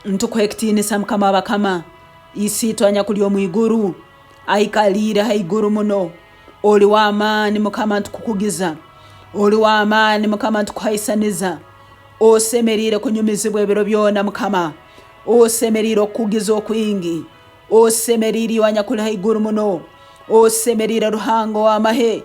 Ntukuha ekitiinisa Mukama w'abakama, Isiitwe anyakuli omu iguru, aikaliire haiguru muno. Oli w'amaani Mukama ntukukugiza, oli w'amaani Mukama ntukuhaisaniza. Osemeriire kunyumizibwa ebiro byona Mukama, osemeriire okukugiza okwingi, osemeriire iwe anyakuli haiguru muno, osemeriire Ruhanga ow'amahe,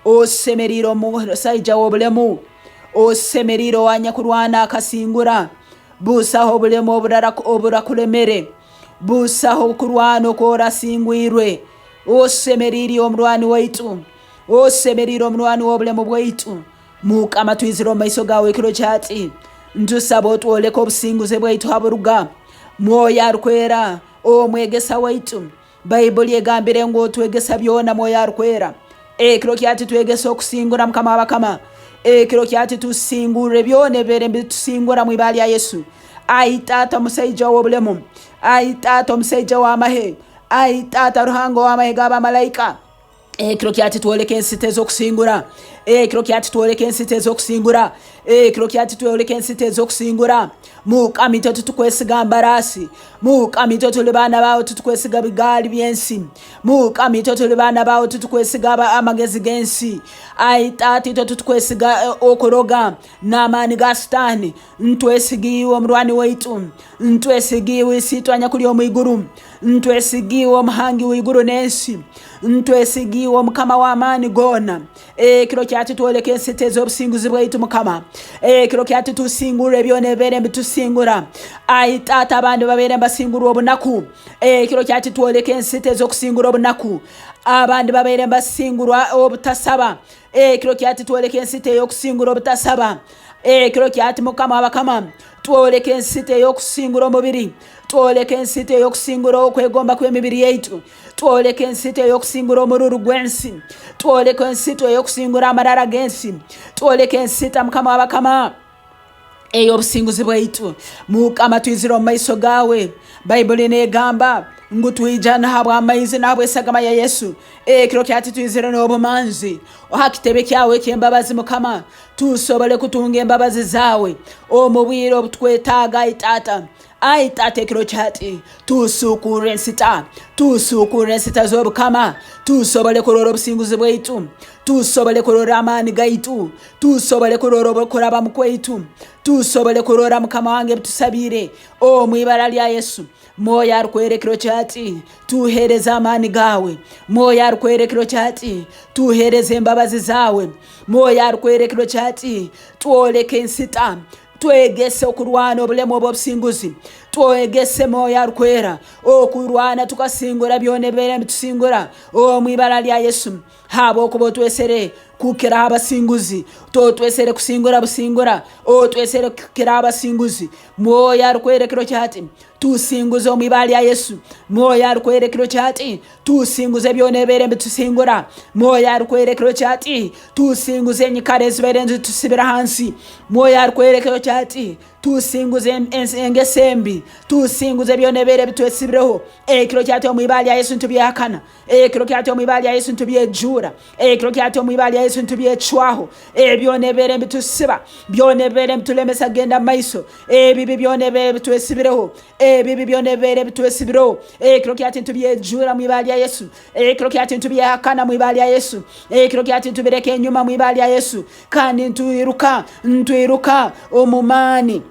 osemeriire omusaija w'obulemu, osemeriire owanyakurwana akasingura. Busaho obulemu oburakulemere, busaho okurwana oku orasingwirwe. Osemeriire iwe omurwani waitu, osemeriire omurwani w'obulemu bwaitu. Mukama twizire omu maiso gawe ekiro kyati, ntusaba otwoleke obusinguzi bwaitu haburuga. Mwoyo Arukwera, omwegesa waitu, Baibuli egambire ngu otwegesa byona Mwoyo Arukwera. Ekiro kyati twegesa okusingura Mukama w'abakama. Ekiro kyati tusingurre byona ebibaire nibitusingura mu ibara lya Yesu. Ai Taata musaija ow'obulemu, ai Taata omusaija w'amahe, ai Taata Ruhanga ow'amahe g'abamalaika, Ekiro kyati twoleka ensita ez'okusingura. Ekiro kyati twoleka ensita ez'okusingura. Ekiro kyati twoleka ensita ez'okusingura. Mukama itwe titukwesiga mbaraasi. Mukama itwe tuli baana baawe titukwesiga bigaali by'ensi. Mukama itwe tuli baana baawe titukwesiga amagezi g'ensi. Ai Taata itwe titukwesiga eh, okuroga n'amaani ga Sitaani. Ntwesiga iwe omurwani waitu. Ntwesiga iwe Isiitwe anyakuli omu iguru. Ntwesiga iwe Omuhangi w'iguru n'ensi. Ntwesiga iwe Omukama w'amaani goona. Ekiro kyati twoleka ensita ez'obusinguzi bwaitu Mukama. Ekiro kyati tusingurre byona ebibaire nibitusingura. Ai Taata abandi babaire nibasingurwa obunaku. Ekiro kyati twoleka ensita ez'okusingura obunaku. Abandi babaire nibasingurwa obutasaba. Ekiro kyati twoleka ensita ey'okusingura obutasaba. Ekiro kyati Mukama w'abakama twoleka ensita ey'okusingura omubiri. Twoleka ensita ey'okusingura okwegomba kw'emibiri yaitu. Twoleka ensita ey'okusingura omururu gw'ensi. Twoleka ensita ey'okusingura amarara g'ensi. Twoleka ensita Mukama w'abakama ey'obusinguzi bwaitu. Mukama twizire omu maiso gaawe. Baibuli n'egamba ngu twija nahabw'amaizi nahabw'esagama ya Yesu. Ekiro kyati twizire n'obumanzi ha kitebe kyawe eky'embabazi Mukama, tusobole kutunga embabazi zaawe omu bwire obutukwetaaga ai Taata. Ai Taata ekiro kyati tusuukurre ensita, tusuukurre ensita z'obukama, tusobole kurora obusinguzi bwaitu, tusobole kurora amaani gaitu, tusobole kurora okurabamu kwaitu, tusobole kurora Mukama wange ebitusabiire omu ibara lya Yesu. Mwoyo Arukwera ekiro kyati tuhereze amaani gaawe. Mwoyo Arukwera ekiro kyati tuhereze embabazi zaawe. Mwoyo Arukwera ekiro kyati twoleke ensita, twegese okurwana obulemu obw'obusinguzi. Twegese Mwoyo Arukwera okurwana tukasingura byona ebibaire nibitusingura omu ibara lya Yesu. Habwokuba otwesere kukiraho abasinguzi, totwesere kusingura busingura, otwesere kukiraho abasinguzi. Mwoyo Arukwera ekiro kyati tusinguze omu ibara lya Yesu. Mwoyo Arukwera ekiro kyati tusinguze byona ebibaire nibitusingura. Mwoyo Arukwera ekiro kyati tusinguze enyikara ezibaire nizitusibira hansi. Mwoyo Arukwera ekiro kyati tusinguze engeso embi, tusinguze byona ebibaire bitwesibireho. Ekiro kyati omu ibara lya Yesu nitubyehakana. Ekiro kyati omu ibara lya Yesu nitubyejuura. Ekiro kyati omu ibara lya Yesu nitubyecwaho. Ebyona ebibaire nibitusiba, byona ebibaire nibitulemesa kugenda mu maiso, ebibi byona ebibaire bitwesibireho, ebibi byona ebibaire bitwesibireho, ekiro kyati nitubyejuura mu ibara lya Yesu. Ekiro kyati nitubyehakana mu ibara lya Yesu. Ekiro kyati nitubireka enyuma mu ibara lya Yesu. Kandi ntwiruka, ntwiruka omu maani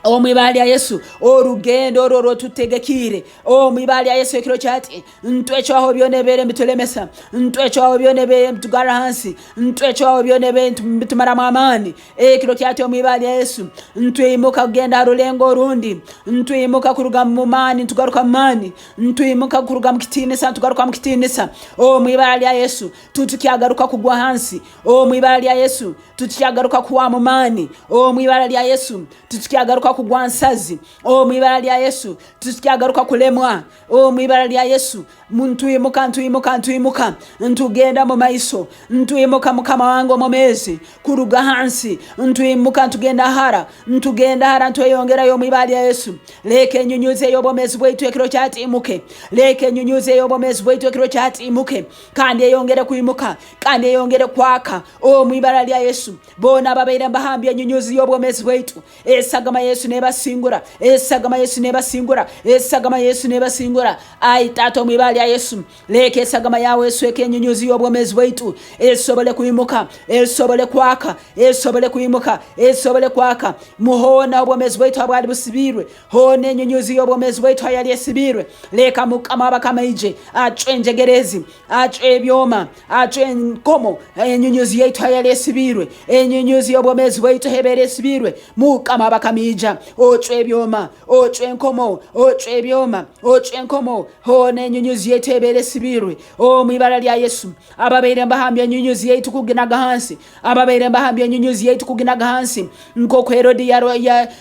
omu ibara lya Yesu orugendo oru orwotutegekiire omu ibara lya Yesu ekiro kyati ntwecwaho byona ebibaire nibitulemesa ntwecwaho byona ebibaire nibitugarra hansi ntwecwaho byona ebibaire nibitumaramu amaani ekiro kyati omu ibara lya Yesu ntwimuka kugenda ha rulengo orundi ntwimuka kuruga mu maani ntugaruka mu maani ntwimuka kuruga mu kitiinisa ntugaruka mu kitiinisa omu ibara lya Yesu tutukyagaruka kugwa hansi omu ibara lya Yesu Titukyagaruka kuhwamu maani omu ibara lya Yesu. Titukyagaruka kugwa nsazi omu ibara lya Yesu. Titukyagaruka kulemwa omu ibara lya Yesu. Ntwimuka, ntwimuka, ntwimuka, ntugenda mu maiso, ntwimuka Mukama wange omwomeezi kuruga hansi, ntwimuka ntugenda hara, ntugenda hara, ntweyongerayo omu ibara lya Yesu. Leka enyunyuzi ey'obwomeezi bwaitu ekiro kyati imuke, leka enyunyuzi ey'obwomeezi bwaitu ekiro kyati imuke, kandi eyongere kwimuka, kandi eyongere kwaka omu ibara lya Yesu. Boona ababaire mbahambya enyunyuzi y'obwomeezi bwaitu, esagama ya Yesu. Yesu nebasingura, esagama Yesu nebasingura, esagama Yesu nebasingura. Ai Taata, omu ibara lya Yesu, leka esagama yawe esweke enyunyuzi y'obwomezi bwaitu, esobole kwimuka, esobole kwaka, esobole kwimuka, esobole kwaka. Muhoona obwomezi bwaitu habwali busibiirwe, hoona enyunyuzi y'obwomezi bwaitu hayali esibiirwe, leka Mukama w'abakama aije acwe enjegere ezi, acwe ebyoma, acwe enkomo, enyunyuzi yaitu hayali esibiirwe, enyunyuzi y'obwomezi bwaitu hebeera esibiirwe. Mukama w'abakama ija, ocwe ebyoma, ocwe enkomo, ocwe ebyoma, ocwe enkomo, hoona enyunyuzi yaitu hebeera esibiirwe. Omu ibara lya Yesu, ababaire mbahambya enyunyuzi yaitu kuginaga hansi, ababaire mbahambya enyunyuzi yaitu kuginaga hansi, nk'oku Herodi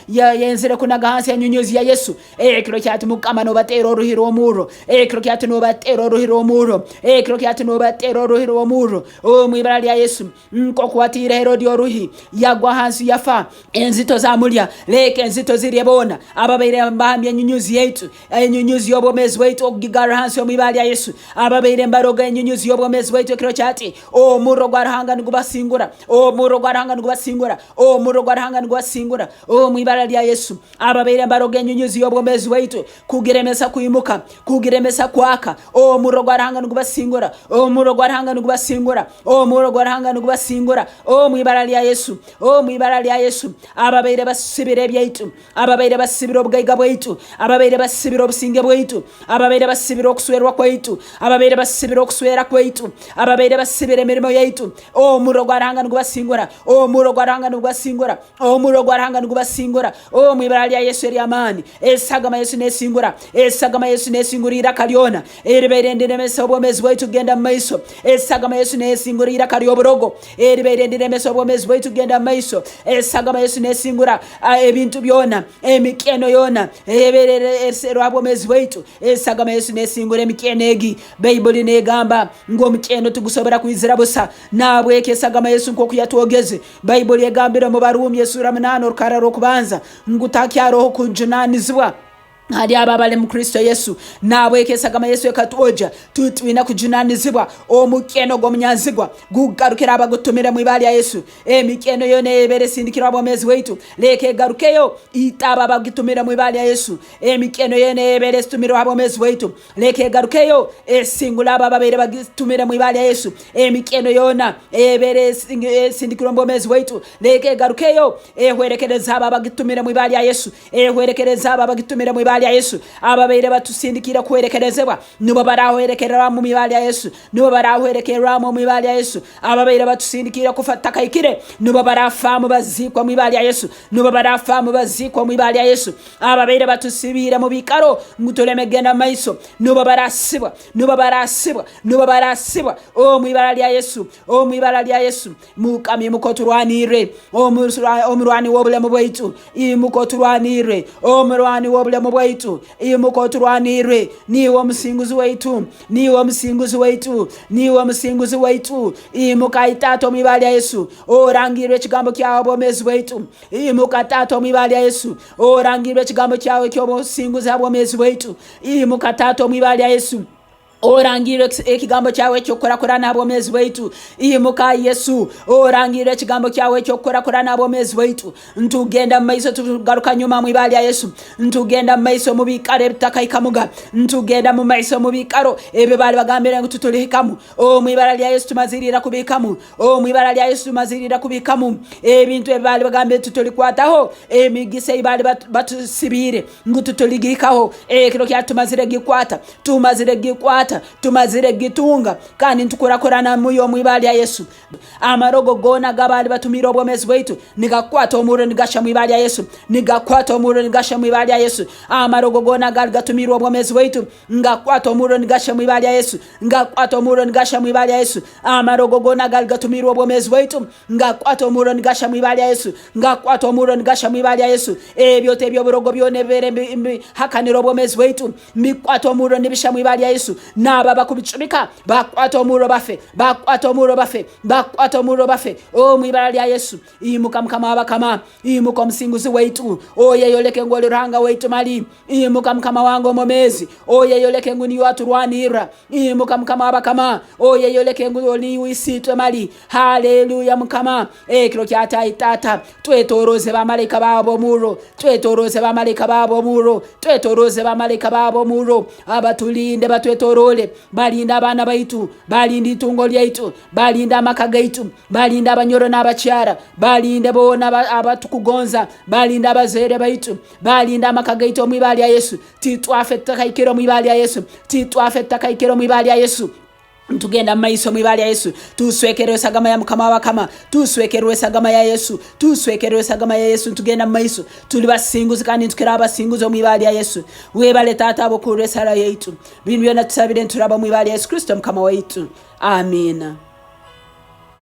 yayenzire kunaga hansi enyunyuzi ya Yesu. Ekiro kyati Mukama nobateera oruhi rw'omurro, ekiro kyati nobateera oruhi rw'omurro, ekiro kyati nobateera oruhi rw'omurro, omu ibara lya Yesu. Nk'oku watiire Herodi oruhi, yagwa hansi yafa, enzito zamulya, leka enzito zirye boona ababaire mbahambya enyunyuzi yaitu, enyunyuzi y'obwomeezi bwaitu okugigarra hansi omu ibara lya Yesu. Ababaire mbaroga enyunyuzi y'obwomeezi bwaitu ekiro kyati, omurro gwa Ruhanga nigubasingura, omurro gwa Ruhanga nigubasingura, omurro gwa Ruhanga nigubasingura, omu ibara lya Yesu. Ababaire mbaroga enyunyuzi y'obwomeezi bwaitu kugiremesa kwimuka, kugiremesa kwaka, omurro gwa Ruhanga nigubasingura, omurro gwa Ruhanga nigubasingura, omurro gwa Ruhanga nigubasingura, omu ibara lya Yesu, omu ibara lya Yesu. Ababaire basibire ebyaitu, ababaire basibire obugaiga bwaitu, ababaire basibire obusinge bwaitu, ababaire basibire okuswerwa kwaitu, ababaire basibire okuswera kwaitu, ababaire basibire emirimo yaitu, omurro gwa Ruhanga nigubasingura, omurro gwa Ruhanga nigubasingura, Omurro gwa Ruhanga nigubasingura omu ibara lya Yesu ery'amaani. Esagama Yesu nesingura. Esagama Yesu nesingura iraka lyona eribaire ndiremesa obwomezi bwaitu kugenda mu maiso. Esagama Yesu nesingura iraka ly'oburogo eribaire ndiremesa obwomezi bwaitu kugenda mu maiso. Esagama Yesu nesingura ebintu byona, emikyeno yona eyebaire eserwa bwomezi bwaitu. Esagama Yesu nesingura emikyeno egi. Baibuli negamba ngu omukyeno tigusobora kwizira busa. Nahabweki esagama Yesu nkoku yatwogeze Baibuli egambire omu Barumi esuura munaana orukarra rw'okubanza ngu takyaroho kujunanizibwa hali abo abali mu Kristo Yesu. Nahabweki esagama Yesu ekatwogya, titwina kujunanizibwa omukyeno gw'omunyanzigwa gugarukira abagutumire mu ibara lya Yesu. Emikyeno yoona eyebere esindikirwe abomezi bwaitu leka egarukeyo ite abo abagitumire mu ibara lya Yesu. Emikyeno yoona eyebere esitumirwe abomezi bwaitu Leka egarukeyo esingule abo ababaire bagitumire mu ibara lya Yesu. Emikyeno yoona eyebaire esindikirwe omu bwomeezi bwaitu, leka egarukeyo ehwerekereze abo abagitumire mu ibara lya Yesu. Ehwerekereze abo abagitumire mu ibara lya Yesu. Ababaire batusindikiire kuhwerekerezebwa, nibo barahwerekereramu omu ibara lya Yesu. Nibo barahwerekerramu omu ibara lya Yesu. Ababaire batusindikiire kufa tutakahikire, nibo barafaamu baziikwa mu ibara lya Yesu. Nibo barafaamu baziikwa omu ibara lya Yesu. Ababaire batusibiire mu biikaro ngu tuleme kugenda mu maiso, nubo barasibwa, nubo barasibwa, nubo barasibwa omu ibara lya Yesu, omu ibara lya Yesu. Mukama imuka oturwanirre, omurwani w'obulemu bwaitu, imuka oturwanirre, omurwani w'obulemu bwaitu, imuka oturwanirre. Niiwe omusinguzi waitu, niiwe omusinguzi waitu, niiwe omusinguzi waitu. Imuka ai Taata omu ibara lya Yesu, orangirre ekigambo kyawe obwomeezi bwaitu. Imuka Taata omu ibara lya Yesu, orangirre ekigambo kyawe eky'obusinguzi ha bwomeezi bwaitu. Imuka Taata omu ibara lya Yesu, orangirre ekigambo kyawe eky'okukurakurana ha bwomeezi bwaitu. Imuka Yesu, orangirre ekigambo kyawe eky'okukurakurana ha bwomeezi bwaitu. Ntugenda mu maiso tugaruka nyuma mu ibara lya Yesu. Ntugenda mu maiso mu biikaro ebitakahikamuga. Ntugenda mu maiso mu biikaro ebi baali bagambire ngu tutulihikamu. Omu ibara lya Yesu tumaziriira kubihikamu. Omu ibara lya Yesu tumaziriira kubihikamu. Ebintu ebi baali bagambire tutulikwataho, emigisa ei baali batusibiire ngu tutuligihikaho, ekiro kya tumazire gikwata, tumazire gikwata, tumazire gitunga, kandi nitukurakurana muyo omu ibara lya Yesu. Amarogo goona agabaali batumiire obwomeezi bwaitu nigakwata omurro nigasha mu ibara lya Yesu, nigakwata omurro nigasha mu ibara lya Yesu. Amarogo goona agaali gatumiirwe obwomeezi bwaitu Ngakwata omurro nigasha mu ibara lya Yesu. Ngakwata omurro nigasha mu ibara lya Yesu. Amarogo goona agali gatumiirwe obwomeezi bwaitu, ngakwata omurro nigasha mu ibara lya Yesu. Ngakwata omurro nigasha mu ibara lya Yesu. Ebyoto eby'oburogo byona ebibaire mbihakanira obwomeezi bwaitu, mbikwata omurro nibisha mu ibara lya Yesu. Naabo abakubicumika bakukwata omurro bafe, bakukwata omurro bafe, bakukwata omurro bafe, omu ibara lya Yesu. Imuka Mukama w'abakama, imuka omusinguzi waitu, oyeyoleke ngu oli Ruhanga waitu mali. Imuka Mukama wange omwomeezi, oyeyoleke ngu niiwe aturwanirra. Imuka Mukama w'abakama, oyeyoleke ngu niiwe Isiitwe mali. Haleluya Mukama, ekiro kyatahi Taata, twetoroze bamalaika bawe ab'omurro, twetoroze bamalaika bawe ab'omurro, twetoroze bamalaika bawe ab'omurro, abatulinde batwetorole, balinde abaana baitu, balinde itungo lyaitu, balinde amaka gaitu, balinde abanyoro n'abakyara, balinde boona abatukugonza, balinde abazaire baitu, balinde amaka gaitu omu ibara lya Yesu. Titwafe tutakaikire omu ibara lya Yesu, titwafe tutakaikire omu ibara lya Yesu. Ntugenda mumaiso omu ibara lya Yesu. Tuswekererwe esagama ya Mukama w'abakama, tuswekererwe esagama ya Yesu, tuswekererwe esagama ya Yesu. Ntugenda mumaiso, tuli basinguzi kandi ntukira abasinguzi omu ibara lya Yesu. Webale Taata habw'okuhurra esara yaitu. Binu byona tusabire nturaba omu ibara lya Yesu Kristo Mukama waitu. Amiina.